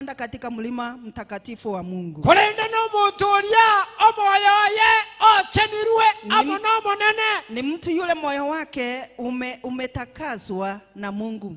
atapanda katika mlima mtakatifu wa Mungu. Korende nomonto oria omoyo oye ochenirwe amo n'Omonene. Ni mtu yule moyo wake ume, umetakaswa na Mungu.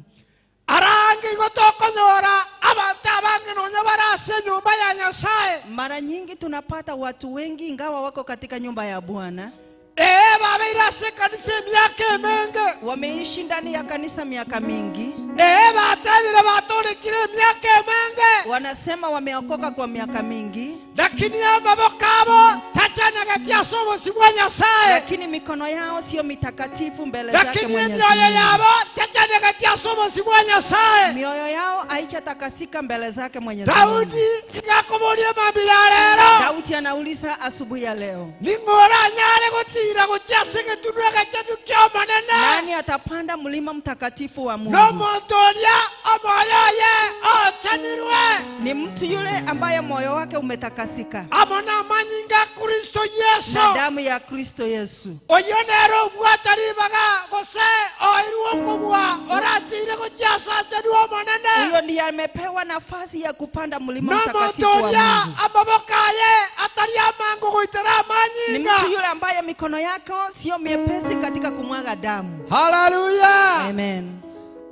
Arange igo tokonyora abanto abange nonya bare ase enyomba ya Nyasae. Mara nyingi tunapata watu wengi ingawa wako katika nyumba ya Bwana, Ee, babeire ase ekanisa emiaka emenge. wameishi ndani ya kanisa miaka mingi, Ee, batebire batorekire emiaka emenge. wanasema wameokoka kwa miaka mingi, Lakini amaboko abo tachanegeti ase obosio bwa Nyasae. lakini mikono yao sio mitakatifu mbele zake Lakini Mwenyezi emioyo Mungu. yabo tachanegeti ase obosio bwa Nyasae. Mioyo yao haijatakasika mbele zake Mwenyezi Mungu. Daudi igakoboria mambia ya rero. Daudi anauliza asubuhi ya leo, Ning'o oranyare gotiira gochia ase egetunwa egechenu ki'Omonene? nani atapanda mlima mtakatifu wa Mungu? Nomonto oria omoyo oye ochenirwe Ni mtu yule ambaye moyo wake umetakasika amo namanyinga a Kristo na Yeso. damu ya Kristo Yesu. Oyio nere obwate ribaga gose oirwe okobua oratiire gochia ase achenu Omonene. Huyo ndiye amepewa nafasi ya kupanda mlima Nomonto mtakatifu wa oria Mungu. amaboko aye atari amango goitera Ni amanyinga. mtu yule ambaye mikono yako sio miepesi katika kumwaga damu. Haleluya! Amen.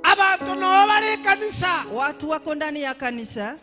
Abanto noo bare ekanisa Watu wako ndani ya kanisa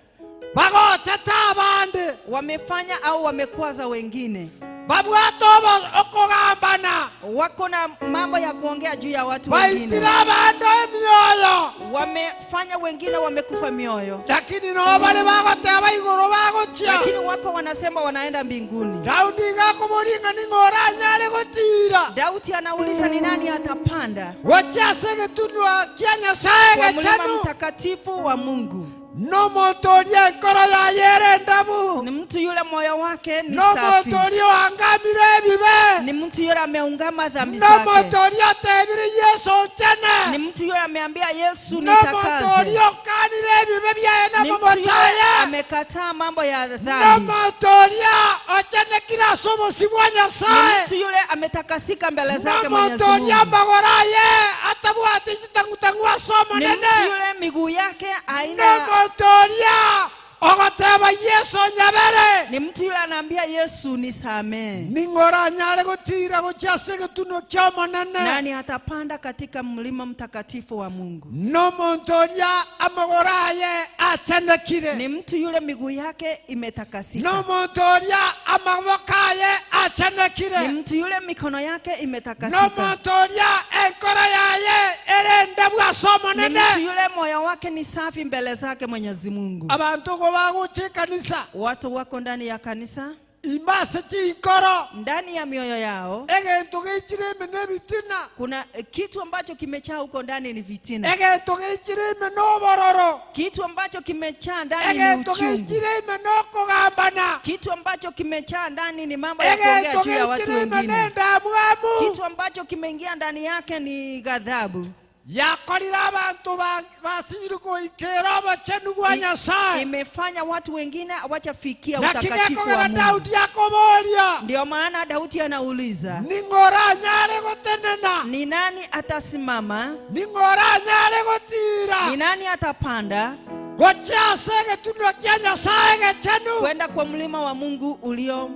bagochete abande wamefanya au wamekwaza wengine, babwate obo- okogambana wako na mambo ya kuongea juu ya watu wengine, baitire abande emioyo wamefanya wengine wamekufa mioyo, lakini noo bare bagoteba igoro bagochia lakini wako wanasema wanaenda mbinguni. Daudi iga akoboria ng'a ning'o oranyare gotira Daudi anauliza ni nani atapanda gochia ase egetunwa kia Nyasaye kwa mlima gechenu mtakatifu wa Mungu? nomonto oria enkoro yaye ere endabu Ni mtu yule moyo wake ni safi, nomonto oria oangamire ebibe ni mtu yule ameungama dhambi zake, nomonto oria otebire Yeso ni ochene mtu yule ameambia Yesu nomonto nitakase, oria okanire ebibe biaye ni mtu namamoto yule aye amekataa mambo ya dhambi, nomonto oria ochenekire ase obosio bwa ni Nyasaye mtu yule ametakasika mbele zake Mwenyezi nomonto oria Mungu, amagoro aye atabwate chitang'utang'u ase ni Omonene mtu yule miguu yake haina, nomonto oria ogoteba Yeso nyabere ni mtu yule anaambia Yesu nisamee. ning'o oranyare gotira gochia ase egetunwa kia Omonene Nani atapanda katika mlima mtakatifu wa Mungu? nomonto oria amagoro aye achenekire Ni mtu yule miguu yake imetakasika, nomonto oria amaboko aye ni achenekire mtu yule mikono yake imetakasika, nomonto oria enkoro yaye ere endabu ase ni Omonene mtu yule moyo wake ni safi mbele zake Mwenyezi Mungu. Abanto igo bagocha ekanisa Watu wako ndani ya kanisa, ime ase chinkoro ndani ya mioyo yao egento geichire ime na ebitina kuna eh, kitu ambacho kimechaa huko ndani ni vitina, egento geichire ime na obororo kitu ambacho kimechaa ndani ni egento uchungu, geichire ime na okogambana kitu ambacho kimechaa ndani ni mambo ya kuongea egento juu ya watu geichire ime na wengine, endamwamu kitu ambacho kimeingia ndani yake ni ghadhabu. yakorire abanto ba- basinyire goikera obochenu bwa I- Nyasaye imefanya watu wengine hawajafikia lakini utakatifu ekogera wa Mungu. Daudi akoboria Ndio maana Daudi anauliza, ning'o oranyare gotenena ni nani atasimama? ning'o oranyare Ni gotira nani atapanda gochia ase egetunwa kia Nyasaye gechenu kwenda kwa mlima wa Mungu ulio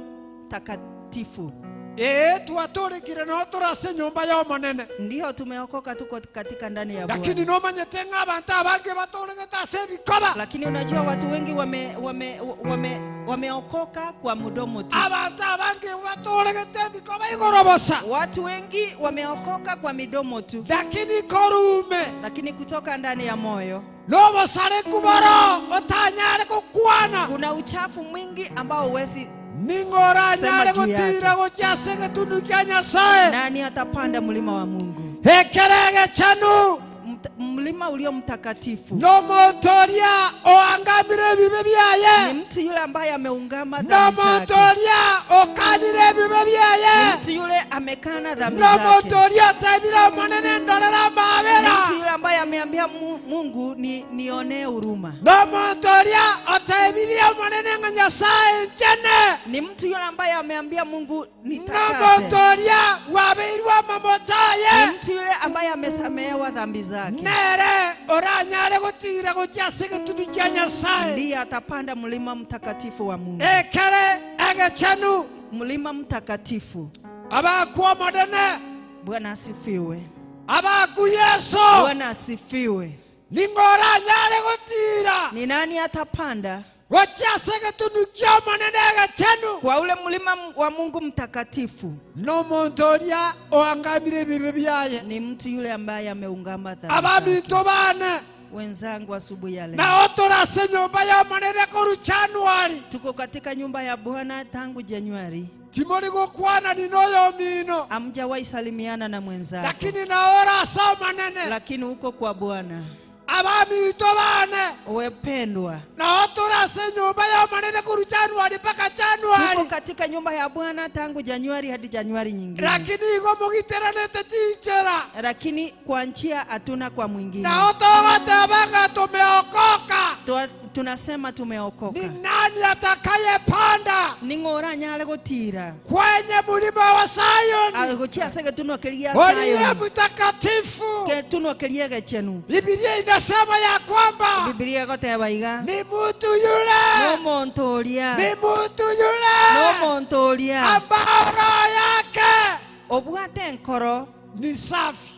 mtakatifu? Ee twatorekire no tore ase enyomba ya Omonene Ndiyo tumeokoka, tuko katika ndani ya lakini Bwana, nomanyete ng'a abanto abange batoregete ase ebikoba lakini unajua watu wengi wame wame wame wameokoka kwa mdomo tu. abanto abange batoregete ebikoba igoro bosa Watu wengi wameokoka kwa midomo tu, lakini korume lakini kutoka ndani ya moyo nobosare kuboro otanyare gokwana kuna uchafu mwingi ambao huwezi ning'o oranyare Sema juu yake. gotira gochia ase egetundu kia Nyasaye Nani atapanda mlima wa Mungu? ekere egechenu Mt- mlima ulio mtakatifu nomonto oria oangamire ebibe ni biaye mtu yule ambaye ameungama dhambi nomonto zake, oria okanire ebibe ni biaye mtu yule amekana dhambi zake, nomonto oria otebire Omonene ndorera ni amabera mtu yule ambaye ameambia Mu- Mungu ni nionee huruma, nomonto oria otebirie Omonene ng'a Nyasaye ni Omonene Ni mtu yule ambaye ameambia Mungu nitakase. nomonto oria bwabeirwe amamocho Ni aye mtu yule ambaye amesamehewa dhambi zake, nere oranyare gotira gochia ase egetundu kia Nyasaye ndiye atapanda mlima mtakatifu wa Mungu, ekere egechenu mlima mtakatifu. abaku Omonene Bwana asifiwe, abaku Yeso Bwana asifiwe. ning'o oranyare gotira Ni nani atapanda gochia ase egetundu kia Omonene egechenu kwa ule mlima wa Mungu mtakatifu? nomonto oria oangamire ebibe byaye Ni mtu yule ambaye ameungama dhambi zake. abaminto bane Wenzangu, asubuhi ya leo nao torase nyumba ya Omonene koru Januari tuko katika nyumba ya Bwana tangu Januari, timori gokwanani noyo mino hamjawahi salimiana na mwenzako, lakini nao orase Omonene lakini uko kwa Bwana. abaminto bane Wependwa, nao torase nyumba ya Omonene koru Januari mpaka tuko Januari katika nyumba ya Bwana tangu Januari hadi Januari nyingine, lakini igo mugiteranete chinchera lakini kwa njia hatuna kwa mwingine. nao togotebaga tumeokoka Tunasema ni tumeokoka. nani atakayepanda ning'ora nyale gotira kwenye mulima wa Sayuni gochia ase getunwa keria uliye Sayoni mtakatifu getunwa keria gechenu. Biblia inasema ya kwamba Biblia egoteba iga ni mtu yule nomonto oria ni mtu yule nomonto oria ambao roho yake obwate enkoro ni safi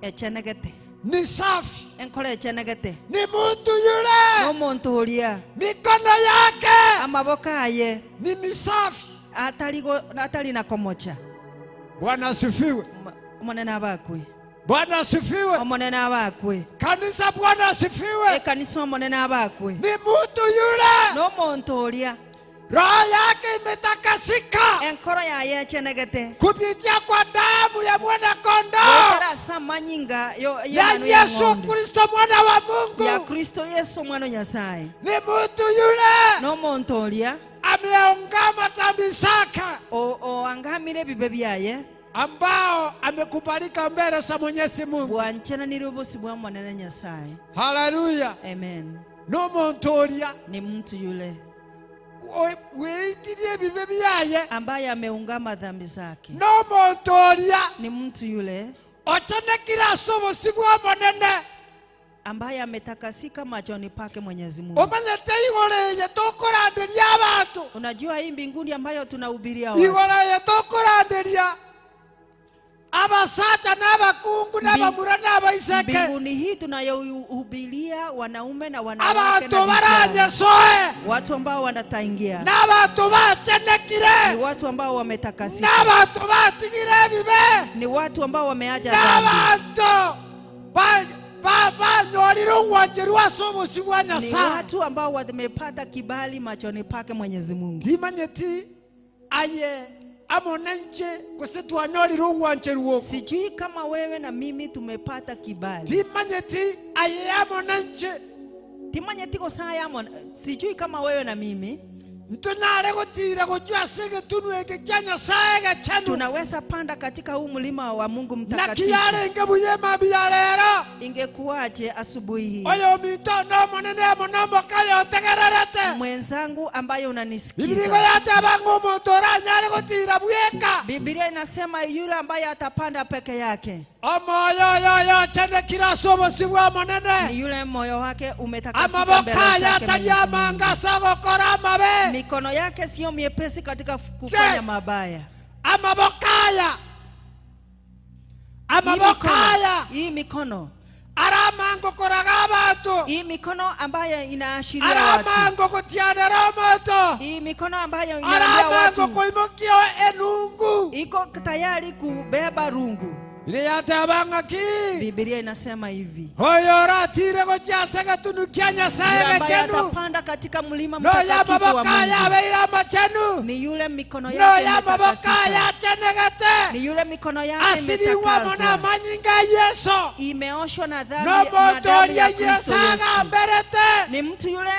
echenegete ni safi enkoro echenegete ni mtu yule nomonto oria mikono yake amaboko aye ni misafi. atari go- atari na komocha. Bwana asifiwe. Omonene abakwe Bwana asifiwe. omonene abakwe Kanisa, Bwana asifiwe. ekanisa omonene abakwe Ni mtu yule nomonto oria roho yake imetakasika enkoro yaye echenegete kupitia kwa damu ya mwana kondoo goetera ase amanyinga ya y'emanu ya Yesu ng'ombe Kristo mwana wa ya Mungu. Kristo Yesu mwana wa Nyasaye Ni mtu yule nomonto oria ameungama dhambi zake oangamire ebibe byaye ambao amekubalika mbele za Mwenyezi Mungu. bwanchenanire obosi bwa monene Nyasaye. Haleluya. Amen. Nomonto oria Ni mtu yule weitirie ebibe byaye ambaye ameungama dhambi zake, nomonto oria ni mtu yule ochenekire ase obosi bwa Omonene ambaye ametakasika machoni pake Mwenyezi Mungu. omanyete igoro eye tokoranderia abanto Unajua hii mbinguni ambayo tunahubiria watu, igoro eye tokoranderia abasacha n'abakungu n'abamura n'abaiseke mbinguni hii tunayohubiria wanaume na wanawake abanto na vijana, baranyesoe watu ambao wanataingia n'abanto bachenekire ni watu ambao wametakasika, n'abanto batigire ebibe ni watu ambao wameacha dhambi, n'abanto banyorire obwancheru ase obosi bwa ni Nyasaye watu ambao wamepata kibali machoni pake Mwenyezi Mungu. timanyeti aye amone nche gose twanyorire obwancheru oko Sijui kama wewe na mimi tumepata kibali. timanyeti aye amone nche Timanyeti gosaya amon, sijui kama wewe na mimi ntonyare gotira gochia ase egetunu eke kia Nyasaye gechenu tunaweza panda katika huu mlima wa Mungu mtakatifu. nakiyarenge buya emabi ya rero Ingekuwaje asubuhi hii oyo ominto nomonene amo nomoka yotegererete mwenzangu ambaye Biblia igo unanisikiza? yateba ng'a omonto oranyare gotira bweka Biblia inasema yule ambaye atapanda peke yake omoyo oyo ochenekire ase obosi bwa omonene ni yule moyo wake umetakasika amaboko mbele aye zake atari Mwenyezi Mungu. amanga ase ogokora amabe Mikono yake siyo miepesi katika kufanya mabaya. amaboko aya Hii amaboko mikono, aya hii mikono, aramanga okoraga abanto hii mikono ambayo inaashiria watu, aramanga ogotianera omonto hii mikono ambayo inaambia aramanga watu okoimokia enungu iko tayari kubeba rungu. Biblia yateba ng'aki Biblia inasema hivi, oyo oratire gochia ase egetunu kia Nyasaye yule ambaye gechenu atapanda katika mlima noyo mtakatifu wa amaboko aya Mungu abeire amachenu ni yule mikono yake noyo amaboko imetakasika, aya achenegete ni yule mikono yake asibigwa amo imetakaswa, n'amanyinga a Yeso imeoshwa na dhambi na nomonto damu oria ya Yeso Kristo Yesu. agamberete Ni mtu yule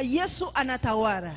Yesu anatawala.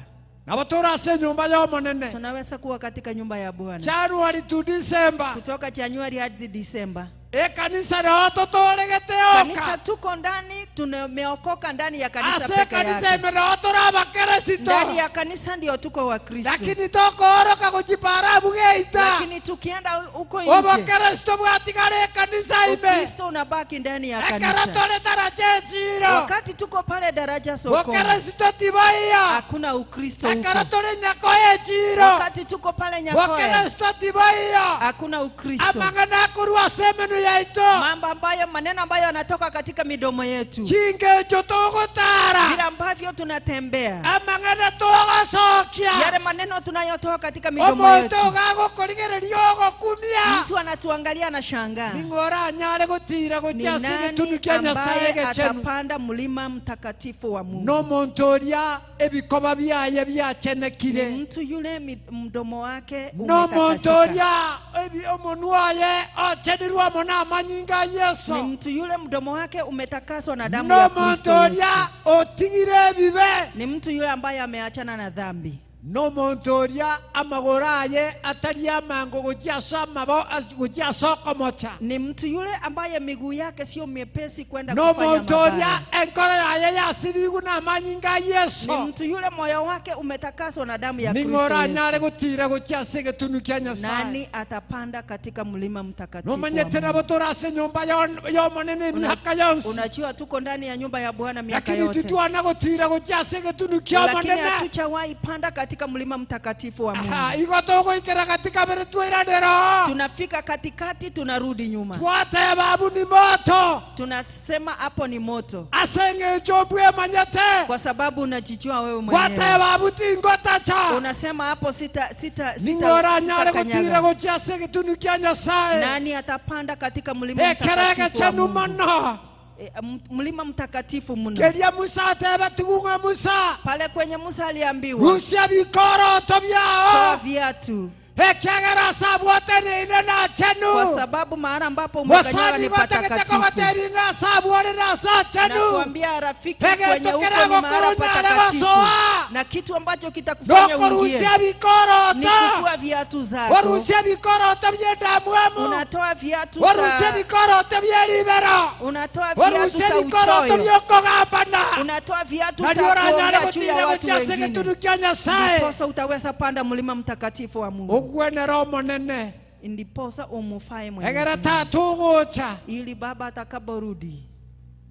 nabo tore ase enyumba ya omonene Tunaweza kuwa katika nyumba ya Bwana January to December kutoka Januari hadi Disemba. Ekanisa noo totoregete oka. Kanisa tuko ndani, tumeokoka ndani ya kanisa Ase peke ekanisa yake. ime noo tore abakeresito. Ndani ya kanisa ndio tuko Wakristo, Lakini tokooroka gochipara abwo geita. lakini tukienda huko nje Obokeresito bwatigara ekanisa ime. Ukristo unabaki ndani ya Ekero kanisa. tore taracha echiro. Wakati tuko pale daraja sokoni, Bokeresito tibaiyo. hakuna Ukristo Ekero huko. tore nyako echiro. Wakati tuko pale Nyakoe, Bokeresito tibaiyo. hakuna Ukristo. Amang'ana akorwa ase emenu yaito. Mambo ambayo maneno ambayo yanatoka katika midomo yetu, Chingencho togotara. vile ambavyo tunatembea, Amang'ana togosokia. yale maneno tunayotoa katika midomo Omonto yetu, gagokorigereria ogokumia. mtu anatuangalia anashangaa, Ning'o oranyare gotira ni gochia ase nani egetunu kia Nyasaye ambaye egechenu. atapanda mlima mtakatifu wa Mungu? Nomonto oria ebikoba biaye Ni biachenekire. mtu yule mi- mdomo wake Nomonto umetakasika. oria ebi- omonwa oye ochenirwe amo na amanyinga a Ni Yeso. mtu yule mdomo wake umetakaswa na damu ya Nomonto Kristo Yesu. oria otigire ebibe. Ni mtu yule ambaye ameachana na dhambi. Nomonto oria amagoro aye atari amango gochia ase amabo as- gochia ase okomocha. Ni mtu yule ambaye miguu yake sio miepesi kwenda kufanya Nomonto oria mabaya. enkoro yaye yasibigwe na amanyinga a Ni Yeso. mtu yule moyo wake umetakaswa na damu ya Ning'o Kristo oranyare Yesu. gotira gochia ase egetunu kia Nyasaye. Nani atapanda katika mlima mtakatifu wa Nomanyete Mungu? nabo tore ase enyomba yon- y'omonene emiaka yonsi. Unajua tuko ndani ya nyumba ya Bwana miaka Lakini yote, titwana gotira gochia ase egetunu kia lakini omonene. hatujawahi panda katika mlima mtakatifu wa Mungu. Aha, igo togoikera katika bere twairanero. Tunafika katikati, tunarudi nyuma, Twateba abu ni moto. tunasema hapo ni moto, Ase eng'encho mbwemanyete. kwa sababu unajijua wewe mwenyewe. Gwateba abu tingotacha. Unasema hapo sita sita Ning'o sita oranyare gotira sitakanyaga. gochia ase egetunu kia Nyasaye. Nani atapanda katika mlima Ekere mtakatifu wa egechenu Mungu? mono. E, m- mlima mtakatifu mno. Keria Musa atebe tigung'a Musa. Pale kwenye Musa aliambiwa Rusia bikoroto toa biao. viatu, Ekiagera ase abwateneine kwa nachenu. sababu mahali ambapo umekanyaga Mosani ni gotegete patakatifu. kogotebi ng'a ase abwore na ase achenu. Nakuambia rafiki, Ege kwenye huko tokera ni mahala gokoro nyare patakatifu, gosoa. na kitu ambacho kitakufanya uingie Nokorusia ni bikoroto. kufua viatu zako. Orusia bikoroto by'endamwamu. Unatoa viatu Orusia za bikoroto by'eribero. unatoa viatu Orusia za bikoroto uchoyo, by'okogambana. unatoa viatu Nari za oranyare kuongea juu gotira ya watu gochia ase wengine, egetunu kia Nyasaye. ndiposa utaweza panda mlima mtakatifu wa Mungu, Ogwenera omonene. ndiposa umufae Mwenyezi Egera Mungu, tata ogocha. ili Baba atakaporudi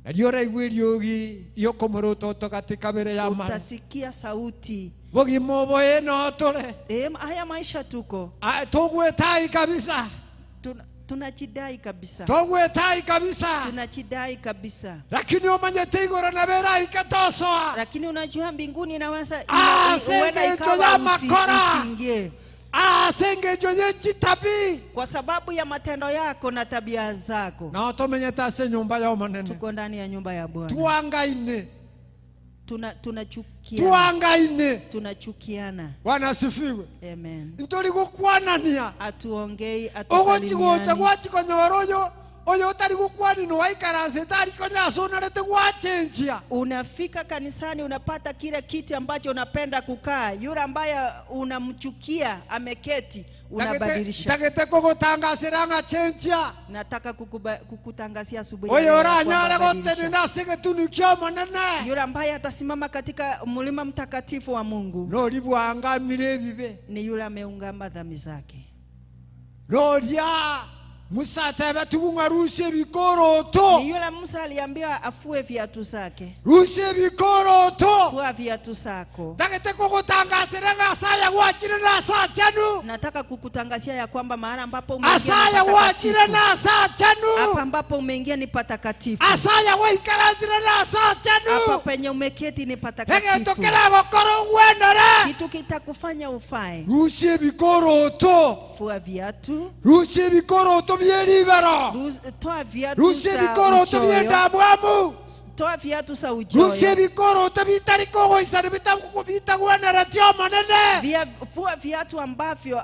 Nario oraigwe eriogi riokomorototo katika mbere ya amara. utasikia sauti. Bogima oboye notore. E, haya maisha tuko Ah, Togwetai kabisa. tuna, tunajidai kabisa, Togwetai kabisa. tunajidai kabisa, Lakini omanyete igoro nabera ikatosoa. lakini unajua mbinguni inaweza Ah, ina, huenda sengencho ikawa ya usi, makora. usiingie Ase engencho yechitabi. kwa sababu ya matendo yako na tabia zako. Nao tomenyete ase enyomba ya omonene. Tuko ndani ya nyumba ya Bwana, Twangaine. tuna tunachukiana, Twangaine. tunachukiana. Bwana asifiwe. Amen. Ntori gokwanania. Atuongei, Ogochi gocha atusalimiani. gwachikonyora oyo oyo otari gokwani nowaikaransete arikonya ase onarete gwachenchia. Unafika kanisani unapata kile kiti ambacho unapenda kukaa, yule ambaye unamchukia ameketi, unabadilisha. Ntagete kogotangasera ng'achenchia. Nataka kukuba, kukutangazia asubuhi ya Oyo leo ya oranyare kwamba badilisha. gotenena ase egetunu kia omonene. Yule ambaye atasimama katika mlima mtakatifu wa Mungu Nori bwangamire ebibe. ni yule ameungama dhambi zake. Noria Musa atebe tugung'a rusia ebikoroto. Ni yule Musa aliambiwa afue viatu zake. Rusia ebikoroto. Fua viatu zako. Ntagete kogotangasera ng'a asaya gwachire na ase achenu. Nataka kukutangazia ya kwamba mahali ambapo umeingia ni Asaya gwachire patakatifu. na ase achenu. Hapa ambapo umeingia ni patakatifu. Asaya gwaikaransire na ase Hapa achenu. penye umeketi ni Egento patakatifu. keragokora ogwenere. Kitu kitakufanya ufae. Rusia ebikoroto. Fua viatu, Rusia ebikoroto by'eribero. toa viatu Rusia za ebikoroto uchoyo. by'endamwamu. Toa viatu za Rusia uchoyo. ebikoroto bitari kogoisana bitagweneretie omonene. Via, fua viatu ambavyo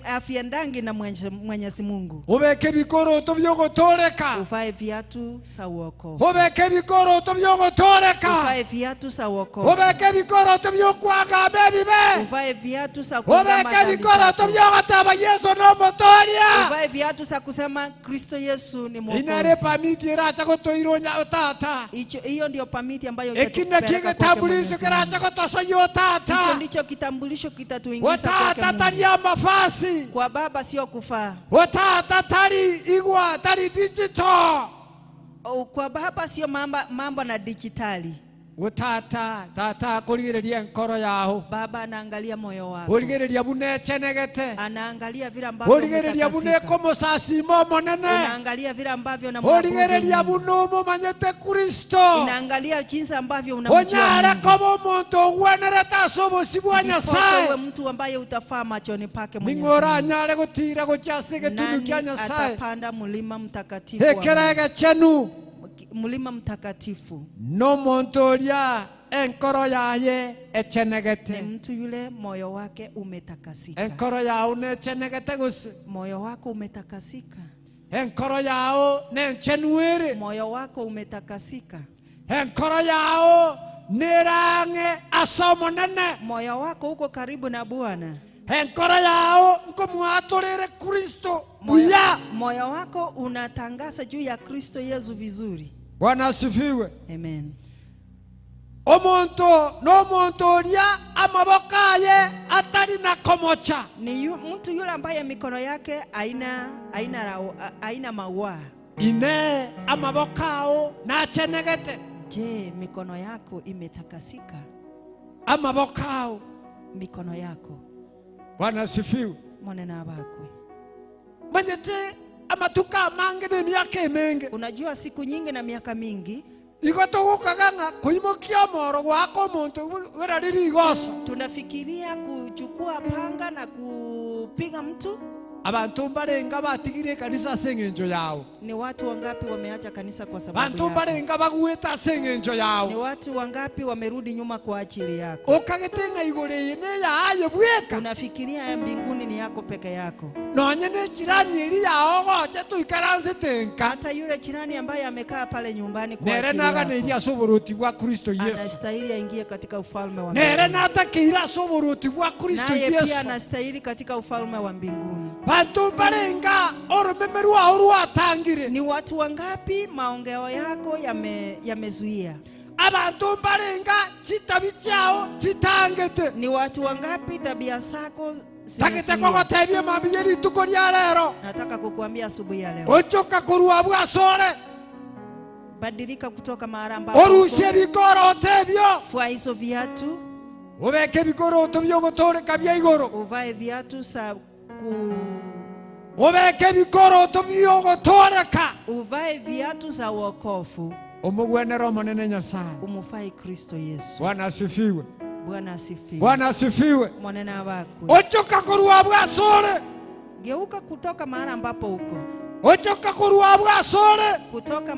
afiendangi na Mwenyezi Mungu. Obeke ebikoroto by'ogotoreka. Uvae viatu za wokovu. Obeke ebikoroto by'ogotoreka. Uvae viatu za wokovu. Obeke ebikoroto by'okwagamba ebibe. Uvae viatu za kuungama Obeke dhambi ebikoroto zako. by'ogoteba Yesu n'omotoria. ng'a Uvae viatu za kusema Kristo Yesu ni inere Mwokozi. epamiti eracha gotoira onya otata. Hicho hiyo ndio pamiti ambayo Eki nakio itatupeleka kwake egetambulisho Mwenyezi keracha Mungu. gotosoyia otata. Hicho ndicho kitambulisho kitatuingiza kwake Otata Mungu. tari amafasi. Kwa baba sio kufaa. Otata tari igwa tari digital. Oh, Kwa baba sio mambo, mambo na dijitali. Otata tata akorigereria enkoro yao. Baba anaangalia moyo wako, Origereria buna echenegete. anaangalia vile ambavyo Origereria buna umetakasika, ekomosasima omonene. unaangalia vile ambavyo unamwabudu Origereria Mungu. buna omomanyete Kristo. Inaangalia jinsi ambavyo unamjua Onyare Mungu. koba omonto ogwenerete ase obosi bwa Ndiposa uwe Nyasaye. mtu ambaye utafaa machoni pake Mwenyezi Ning'o Mungu. oranyare gotira gochia ase egetunu kia Nani Nyasaye. atapanda mlima mtakatifu wa Ekere Mungu? egechenu Mlima mtakatifu nomonto oria enkoro yaye ni echenegete. mtu yule moyo wake umetakasika. Enkoro yao nechenegete gose. Moyo wako umetakasika, Enkoro yao nenchenu ere. moyo wako umetakasika, Enkoro yao nerang'e ase omonene. moyo wako uko karibu na Bwana. Enkoro yao nkomwatorere Kristo Moyo, buya. moyo wako unatangaza juu ya Kristo Yesu vizuri. Bwana asifiwe. Amen. Omonto nomonto oria amaboko aye atari na komocha. Ni yu, mtu yule ambaye mikono yake haina haina rau- haina maua. Ine amaboko ao nachenegete. Je, mikono yako imetakasika? Amaboko ao. Mikono yako Bwana asifiwe. mwanene abakwe. Manyete amatuko amange na emiaka emenge. Unajua siku nyingi na miaka mingi Igo togokaga ng'a koimokia omoro gwaka omonto werari rigoso. tunafikiria kuchukua panga na kupiga mtu. Abanto mbarenga batigire ekanisa ase eng'encho yao. Ni watu wangapi wameacha kanisa kwa sababu Banto yako? mbarenga bagwete ase eng'encho Ni yao. watu wangapi wamerudi nyuma kwa ajili yako? Okagete ng'a igoro eye neyaye bweka. Unafikiria ya mbinguni ni yako peke yako. Nonye ne jirani eri yao goche toikaransete nka. Hata yule jirani ambaye amekaa pale nyumbani kwa Nere ajili naganeiri yako ase oboroti bwa Kristo Yesu. anastahili aingie katika ufalme wa Nere mbinguni. natakeire ase oboroti bwa Kristo Naye pia Yesu. anastahili katika ufalme wa mbinguni. Banto mbarenga oromeme rwao rwatangire. Ni watu wangapi maongeo yako yame- yamezuia? Abanto mbarenga chitabi chiao chitangete. Ni watu wangapi tabia zako Tagete zimezuia? kogotebia mambia rituko ria rero. Nataka kukuambia asubuhi ya leo, Ochoka korwa bwasore. badilika kutoka mahali ambapo uko. Orusie ebikoroto ebio. Fua hizo viatu, Obeke ebikoroto biogotoreka bia igoro. uvae viatu sa ku, Obeke ebikoroto biogotoreka. uvae viatu za wokovu, Omogwenere omonene Nyasaye. umufai Kristo Yesu. Bwana asifiwe. Bwana asifiwe. Bwana asifiwe. Mwanene wakwe, Ochoka korwa bwasore. geuka kutoka mahali ambapo uko Ochoka korwa bwasore. kutoka,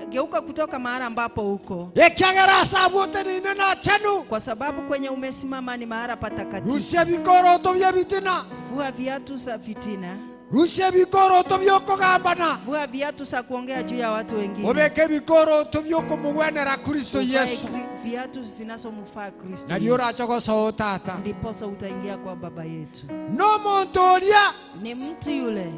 geuka kutoka mahali ambapo uko, Ekiagera ase abwote nine nachenu. kwa sababu kwenye umesimama ni mahali patakatifu. Rusia ebikoroto bia ebitina. Vua viatu za fitina, Rusia ebikoroto biokogambana. vua viatu za kuongea juu ya watu wengine, Obeke ebikoroto biokomogwenera Kristo uvae Yesu. viatu zinazomfaa Kristo Nario Yesu, orache gosoa tata. ndiposa utaingia kwa baba yetu. Nomonto oria Ni mtu yule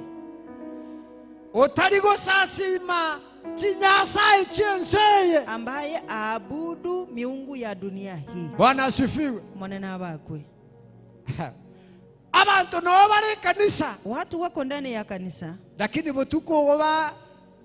otari gosasima chinyasaye chienseye. ambaye aabudu miungu ya dunia hii. Bwana asifiwe. Mwanene wakwe, Abanto nabo bare ekanisa watu wako ndani ya kanisa, lakini botuko obo ba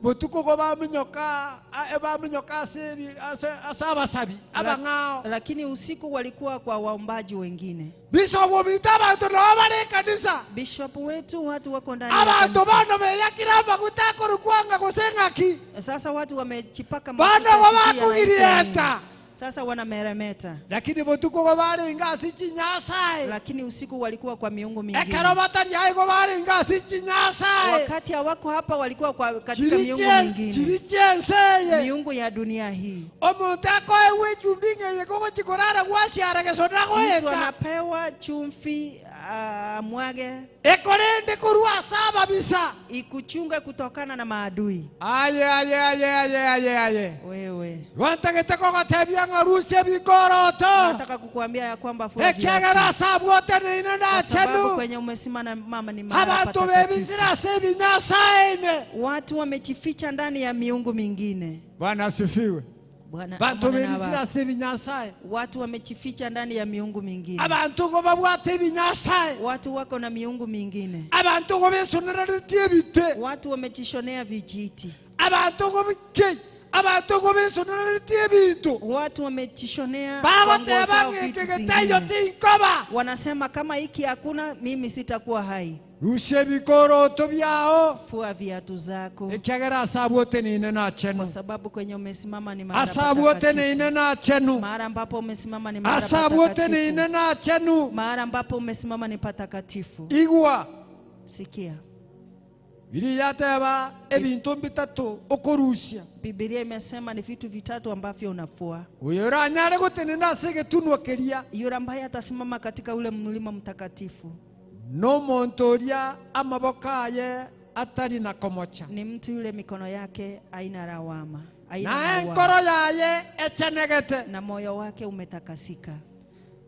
botuko obo baminyoka baminyoka ase ebi- ase- ase abasabi abang'ao lakini usiku walikuwa kwa waombaji wengine. bisobo binto abanto nabo bare ekanisa Bishop wetu, watu wako ndani ya abanto kanisa. bano beyakire amaguta akorukwanga gose ng'aki Sasa watu wamejipaka Bana mafuta sijui yanaitwa nini. bakugirieta. Sasa wanameremeta, lakini botuko obo barenga ase chinyasaye lakini usiku walikuwa kwa miungu mingine. ekero batari aigo barenga ase chinyasaye Wakati hawako hapa walikuwa kwa katika Chiri miungu chie- mingine, chiri chienseye miungu ya dunia hii. omonto akoewa echumbi ng'eye kogochikorara gwasiara geso Mtu nagoeta anapewa chumvi amwage, ekorende korwa ase ababisa ikuchunge kutokana na maadui. aye aye aye aye aye aye Wewe gwantagete kogotebia ngogotebia ng'a rusia ebikoroto, Nataka kukuambia ya kwamba fua ekiagera viatu, ase abwo oteneine kwa sababu nachenu, kwenye umesimama mama ni mahala abanto patakatifu. bebisire ase ebinyasae ime. Watu wamejificha ndani ya miungu mingine. Bwana asifiwe. Bwana Banto Bwana na bebisire watu. ase ebinyasae, Watu wamejificha ndani ya miungu mingine. abanto ngo babwate ebinyasae, Watu wako na miungu mingine. abanto ngo besonereretie ebite, Watu wamejishonea vijiti. abanto ngo bike, abanto ngo besonereretie ebinto, Watu wamejishonea kwa nguo bagoteba zao ng'a vitu eke getaiyo zingine. tinkoba. Wanasema kama hiki hakuna, mimi sitakuwa hai. Rusia ebikoroto biao, Fua viatu zako, ekiagera ase abwo oteneine nachenu, kwa sababu kwenye umesimama ni mahala ase abwo patakatifu. oteneine nachenu, Mahali ambapo umesimama ni mahala ase abwo oteneine patakatifu. nachenu. Mahali ambapo umesimama ni patakatifu. Igwa Sikia, biri yateba ebinto mbitatu okorusia Biblia imesema ni vitu vitatu ambavyo unafua. oyo oranyare gotenena ase egetunwa keria Yule ambaye atasimama katika ule mlima mtakatifu nomonto oria amaboko aye atari na komocha ni mtu yule mikono yake haina lawama, haina naye lawama, enkoro yaye echenegete na moyo wake umetakasika.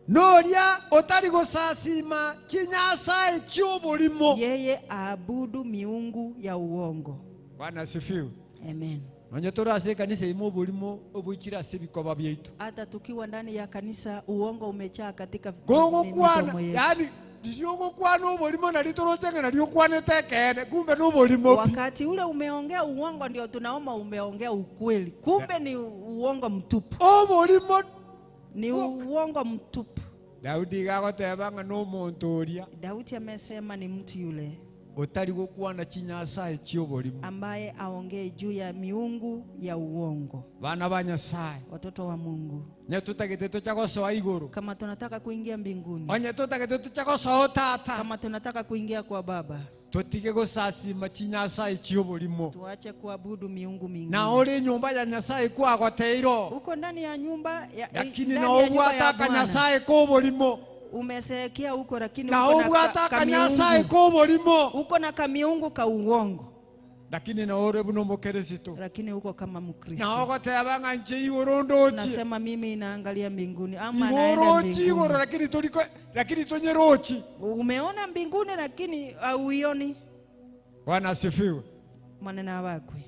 noria otari gosasima chinyasae chioborimo. Yeye aabudu miungu ya uongo. Bwana asifiwe. Amen. Nonye tore ase ekanisa ime oborimo oboikire ase ebikoba biaitu Hata tukiwa ndani ya kanisa uongo umejaa katika gogokwana, midomo yetu. yani riria ogokwana oborimo nari torochenge nari okwanete ekeene kumbe na oborimo pi. Wakati ule umeongea uongo ndio tunaoma umeongea ukweli, kumbe ni uongo mtupu, Oborimo ni uongo mtupu. Daudi iga agoteba ng'a na omonto oria Daudi amesema ni mtu yule otari gokwana chinyasae chioborimo. ambaye aongee juu ya miungu ya uongo. Bana ba Nyasaye, Watoto wa Mungu, onye totagete tocha gosoa igoro, kama tunataka kuingia mbinguni, onye totagete tocha gosoa tata, kama tunataka kuingia kwa Baba, totige gosasima chinyasae chioborimo. tuache kuabudu miungu mingine. Na ore nyomba ya Nyasaye kwagoteirwo, Uko ndani ya nyumba ya, lakini ndani na ya nyumba obwate ya Bwana akanyasaye koborimo, umeseekea huko, lakini na uko na obwate ka, akanyasaye kamiungu, koborimo, uko na kamiungu ka uongo, lakini na ore buna omokristo, lakini uko kama na Mkristo. ogoteba ng'a nche igoro ndochie, Nasema mimi naangalia mbinguni ama naenda igoro ochi igoro, mbinguni. lakini toriko, lakini tonyerochi. Umeona mbinguni lakini hauioni. Bwana asifiwe. Maneno wakwe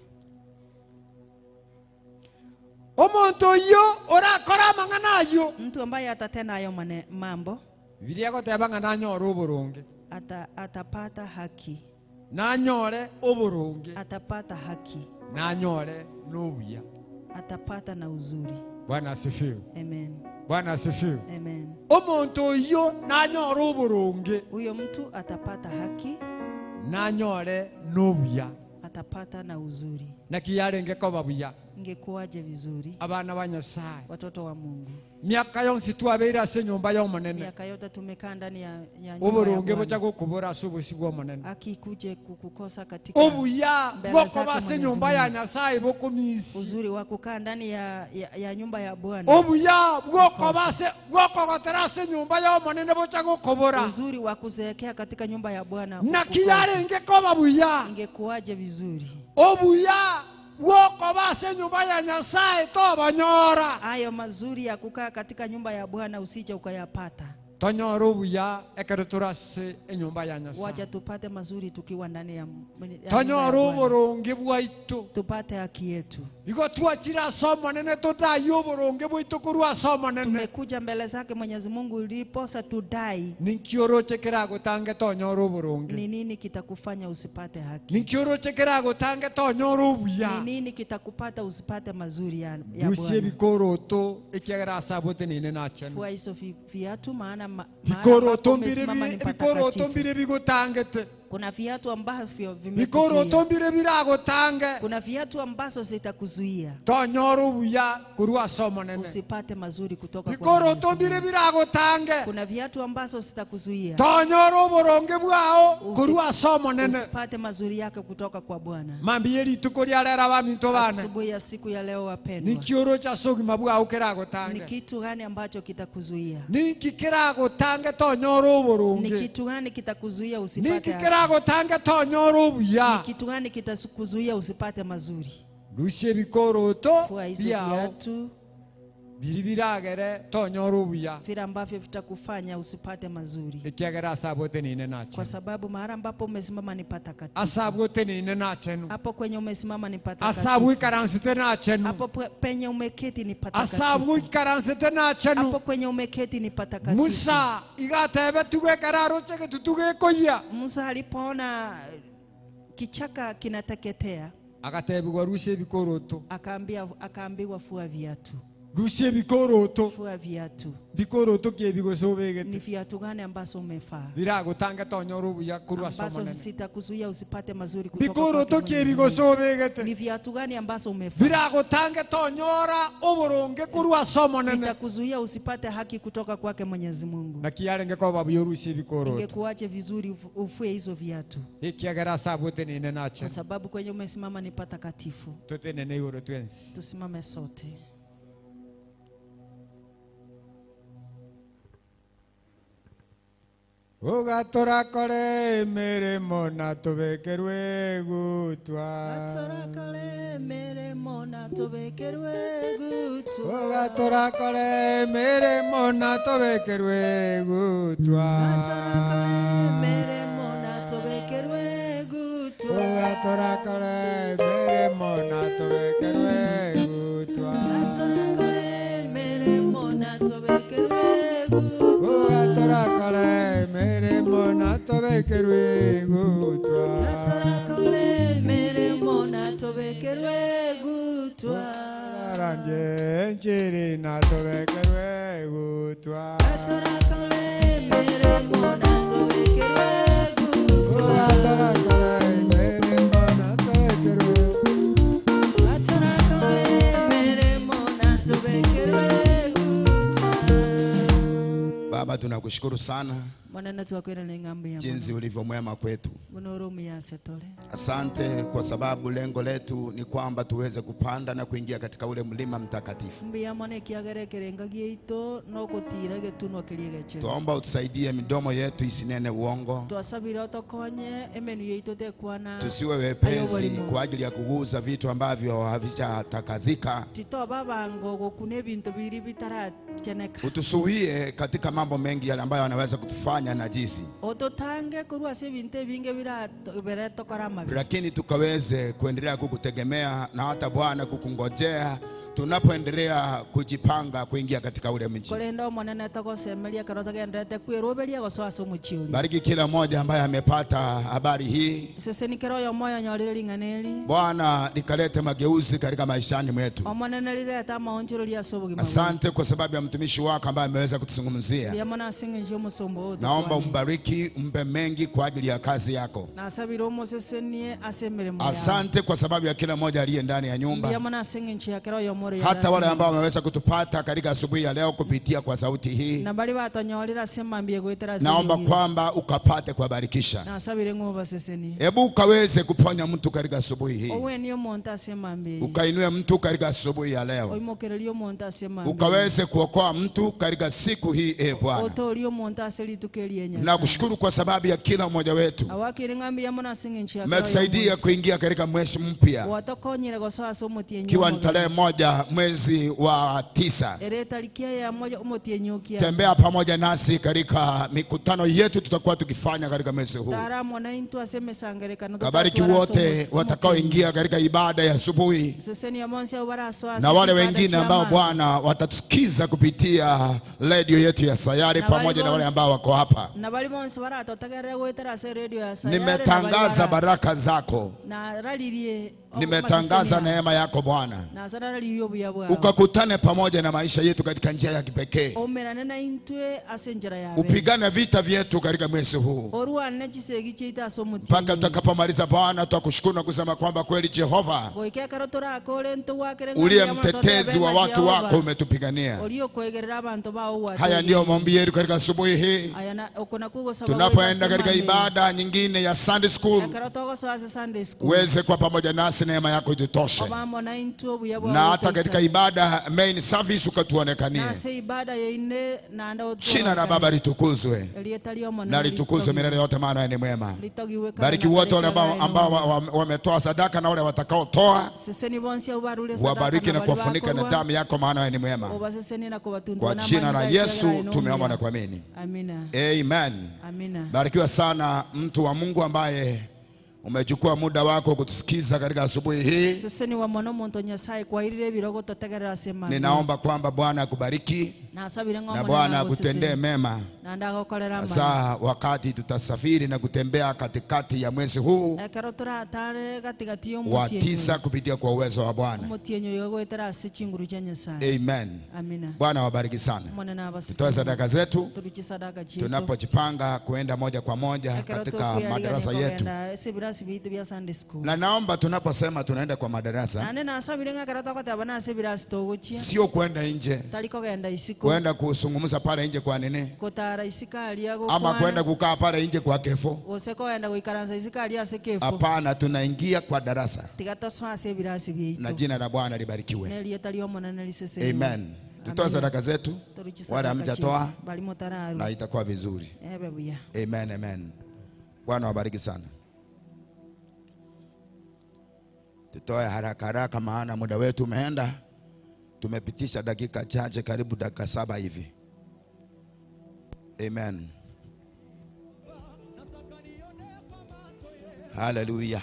Omonto oyo orakora amang'ana ayo, mtu ambaye atatenda hayo mambo biria agoteba ng'a nanyore oboronge, atapata haki, nanyore oboronge, atapata haki, nanyore nobuya. atapata na uzuri. Bwana asifiwe. Amen, Bwana asifiwe. amen. Omonto oyo nanyore oboronge, Huyo mtu atapata haki, nanyore nobuya. atapata na uzuri. Naki yarenge koba buya Ingekuwaje vizuri, abana ba Nyasaye. watoto wa Mungu? Miaka yonsi twabeire ase enyomba y'omonene, Miaka yote tumekaa ndani ya, ya nyumba ya oboronge bocha Bwana, gokobora ase obosi bwa omonene, haki ikuje kukukosa katika obuya mbele bwokoba zake ase Mwenyezi enyomba ya Mungu. Nyasaye bokomisi, Uzuri wa kukaa ndani ya nyumba ya Bwana, obuya bwokoba ase bwokogotera ase enyomba y'omonene bocha gokobora. uzuri wa kuzeekea katika nyumba ya Bwana Naki kukukosa. yarenge koba buya, Ingekuwaje vizuri obuya bwokoba ase enyomba ya Nyasaye tobonyora, hayo mazuri ya kukaa katika nyumba ya Bwana usije ukayapata. tonyore obuya ekero tore ase enyomba ya Nyasaye, Wacha tupate mazuri tukiwa ndani ya nyumba ya tonyore Bwana, oboronge bwaitu. tupate haki yetu. Igo twachire ase omonene todaye oboronge bwaitu korwa ase omonene. Tumekuja mbele zake Mwenyezi Mungu iliposa tudai. Ninki oroche keragotange tonyore oboronge? Ni nini kitakufanya usipate haki? Ninki oroche keragotange tonyore obuya? Ni nini kitakupata usipate mazuri ya Rusie Bwana? ebikoroto ekiagera ase abwo oteneine nachenu. Fua hizo viatu, maana mahala Bikoroto ambapo mbire umesimama ni bikoroto patakatifu. mbire bigotangete, Kuna viatu ambavyo bikoroto vimekuzuia, mbire biragotange kuna viatu ambazo zitakuzuia tonyore obuya korwa ase omonene. usipate mazuri kutoka kwa Bikoroto Mwenyezi mbire Mungu. biragotange Kuna viatu ambazo zitakuzuia tonyore oboronge bwao korwa ase omonene. usipate mazuri yake kutoka kwa Bwana. Mambiye rituko riarera baminto bane, Asubuhi ya siku ya leo wapendwa, ninki oroche ase obogima bwao ni keragotange? kitu gani ambacho kitakuzuia? Ninki keragotange tonyore Ni oboronge? kitu gani kitakuzuia Ninki usipate haki? keragotange tonyore obuya? Ni kitu gani kitakuzuia usipate mazuri? Rusie ebikoroto Fua hizo biao. viatu. Biri biragere tonyora obuya. Vile ambavyo vitakufanya usipate mazuri. Ekiagera ase abwo oteneine Kwa nachenu. sababu mahali ambapo umesimama ni patakatifu. Ase abwo oteneine nachenu. Hapo kwenye umesimama ni Ase patakatifu. abwo ikaransete nachenu. Hapo penye umeketi ni Ase abwo patakatifu. ikaransete nachenu. Hapo kwenye umeketi ni patakatifu. Musa igatebe tugekera aroche getutu gekoyia. Musa alipoona kichaka kinateketea, Agatebigwa rusia ebikoroto. Akaambiwa fua viatu. Rusia ebikoroto. Fua viatu. Bikoroto ki ebigose obegete. Ni viatu gani ambazo umefaa? Biragotanga tonyora obuya korwa ase Ambazo omonene. zitakuzuia usipate mazuri kutoka Bikoroto kwake ki Mwenyezi ebigose Mungu. obegete. Ni viatu gani ambazo umefaa? Biragotanga tonyora oboronge korwa ase omonene. Vitakuzuia usipate haki kutoka kwake Mwenyezi Mungu. Naki yarenge koba buya orusie ebikoroto. Ingekuache vizuri ufue hizo viatu. Ekiagera ase abwo oteneine nachenu. Kwa sababu kwenye umesimama ni patakatifu. Totenene igoro twensi. Tusimame sote. Ugatorakore emeremo na tubekerwe gutwa. Gatorakore emeremo na tubekerwe gutwa. Ugatorakore emeremo na tubekerwe gutwa. Gatorakore emeremo na tubekerwe gutwa. Ugatorakore emeremo na tubekerwe gutwa. Gatorakore emeremo na tubekerwe gutwa. Ugatorakore emeremo na tubekerwe gutwa. Gatorakore emeremo na tubekerwe gutwa. Aranje nchiri na tubekerwe gutwa. Gatorakore emeremo na tubekerwe gutwa. Gatorakore emeremo na tubekerwe. Gatorakore emeremo na tubekerwe gutwa. Baba, tunakushukuru sana Mwanana tuwakwenda na ng'ambo ya jinsi ulivyo mwema kwetu. Munoro miyasetole. Asante kwa sababu lengo letu ni kwamba tuweze kupanda na kuingia katika ule mlima mtakatifu. Mbiya mone kiagere kerenga gieito no gutira getunwa kirie geche. Tuomba utusaidie midomo yetu isinene uongo. Twasabira otokonye emenu yeito tekwana. Tusiwe wepesi kwa ajili ya kuguza vitu ambavyo havijatakazika. Titoba bango gokune ebintu biri bitaracheneka. Utusuhie katika mambo mengi yale ambayo yanaweza kutufanya najisi. Ototange korwa ase ebintu ebinge biretokora amabi. Lakini tukaweze kuendelea kukutegemea na hata Bwana kukungojea tunapoendelea kujipanga kuingia katika ule mji. Korenda omonene togosemeria ekero togenderete kwiruberia gosoa ase omochi oria. Bariki kila mmoja ambaye amepata habari hii. Seseni kero oyo moyo nyorire ring'ana eri. Bwana, likalete mageuzi katika maishani mwetu. Omonene rirete amaonchorori ase obogima. Asante kwa sababu ya mtumishi wako ambaye ameweza kutuzungumzia. Mbuya mono ase eng'encho y'omosomba oo Naomba tokwane. umbariki, umpe mengi kwa ajili ya kazi yako. Nasabire omosesenie ase emirimo yawe. Asante kwa sababu ya kila mmoja aliye ndani ya nyumba. Mbuya mono ase eng'encho ya kero oyo moro Hata wale ambao wameweza kutupata katika asubuhi ya leo kupitia kwa sauti hii, na bali batonyorera ase mambia gwetera ase naomba eriogi. kwamba ukapate kuwabarikisha. Nasabire ng'obasesenie. Hebu ukaweze kuponya mtu katika asubuhi hii, Oweni omonto ase mambia eye. ukainue mtu katika asubuhi ya leo, Oimokererie omonto ase mambia eye. ukaweze kuokoa mtu katika siku hii, e Bwana. Otorie omonto ase rituko eri Nyasaye. Nakushukuru kwa sababu ya kila mmoja wetu, Awakire ng'ambi mono ase eng'encho ya kero umetusaidia kuingia katika mwezi mpya, Watokonyere gosoa ase omotienyi ikiwa ni omogeni. tarehe 1 mwezi wa 9. Ere tariki ya moja omotienyi okia. Tembea pamoja nasi katika mikutano yetu tutakuwa tukifanya katika mwezi huu. Tara mwana intu ase emesangerekano Kabariki totatwara ase wote watakaoingia katika ibada ya asubuhi Seseni ya monsi au baraso ase na wale ibada wengine chia ambao mama. Bwana watatusikiza kupitia redio yetu ya Sayari Na wale pamoja na wale bonsi- ambao wako hapa. Na bali bonsi baratotegerera gwetera ase redio ya Sayari, na bali Nimetangaza bara- baraka zako, na raririe nimetangaza neema yako Bwana, na sararirie obuya bwao. ukakutane pamoja na maisha yetu katika njia ya kipekee, Omerane na intwe ase enjera yabe. upigane vita vyetu katika mwezi huu Orwane chisegi chiaito ase mpaka omotienyi. tutakapomaliza. Bwana, twakushukuru na kusema kwamba kweli Jehova Goika ekero torakore ntogwakere uliye mtetezi wa watu wako umetupigania. Oriokoegerera abantu bao Haya ndiyo maombi yetu katika asubuhi hii, Aya na okona kugosaba tunapoenda katika ibada nyingine ya Sunday school, ekero togosoa ase Sunday school. uweze kuwa pamoja nasi. nasi, neema yako itutoshe, Obe amo naintwe obuya bwao na hata katika botoisane. ibada main service ukatuonekanie. Na ase ibada yaine naende Jina la Baba otororekane. litukuzwe Erieta ri'Omonene na litukuzwe milele ritogigwe. yote, maana yeye ni mwema. Ritogigwe kare Bariki na wote kare wale ambao ekiagera ambao aye wa- wa- wametoa sadaka na wale watakaotoa, Seseni bonsi abo barure sadaka wabariki na na bari kuwafunika na bakorwa damu yako, maana wewe ni mwema. obaseseni na Kwa kobatundwa jina la n'amanyinga ekiagera Yesu aye tumeomba na nomuya. kuamini, Amina. amen. Amina. Barikiwa sana mtu wa Mungu ambaye umechukua muda wako kutusikiza katika asubuhi hii. Seseni wa mono omonto Nyasaye kwairire ebirogo totegerera ase mambia. Ninaomba kwamba Bwana akubariki Nasabire ng'a na Omonene Bwana akutendee agoseseni mema, naende agokorera amaya. hasa wakati tutasafiri na kutembea katikati ya mwezi huu Ekero toratare gatigati ya wa omotienyi 9 oyo. kupitia kwa uwezo wa Bwana. Omotienyi oyo goetera ase chinguru chia Nyasaye. Amen. Amina. Bwana wabariki sana. Omonene Tutoe abaseseni. sadaka zetu Toruche sadaka chietu. tunapojipanga kuenda moja kwa moja Ekero katika tokweyarigania madarasa yetu, kogenda ase ebirasi biaito bia Sunday school. na naomba tunaposema tunaenda kwa madarasa, Naende nasabire ng'a ekero togoteba nase ebirasi togochia, sio kwenda nje, tari kogenda isiko, kwenda kuzungumza pale nje kwa nini, kotara isiko aria ama kwenda gokwana, kukaa pale nje kwa kefo. gose kogenda goikaransa isiko aria ase kefo. Hapana, tunaingia kwa darasa, Tiga tosoa ase ebirasi na biaito. jina la Bwana libarikiwe. Na erieta ria Omonene riseseniwe. Amen. Tutoe Amina. sadaka zetu, Toruche wale sadaka hamjatoa, chietu. Bari motararwa. na itakuwa vizuri. Ebe buya. Amen, amen. Bwana wabariki sana. Tutoe haraka haraka, maana muda wetu umeenda. Tumepitisha dakika chache, karibu dakika 7 hivi. Amen. Haleluya.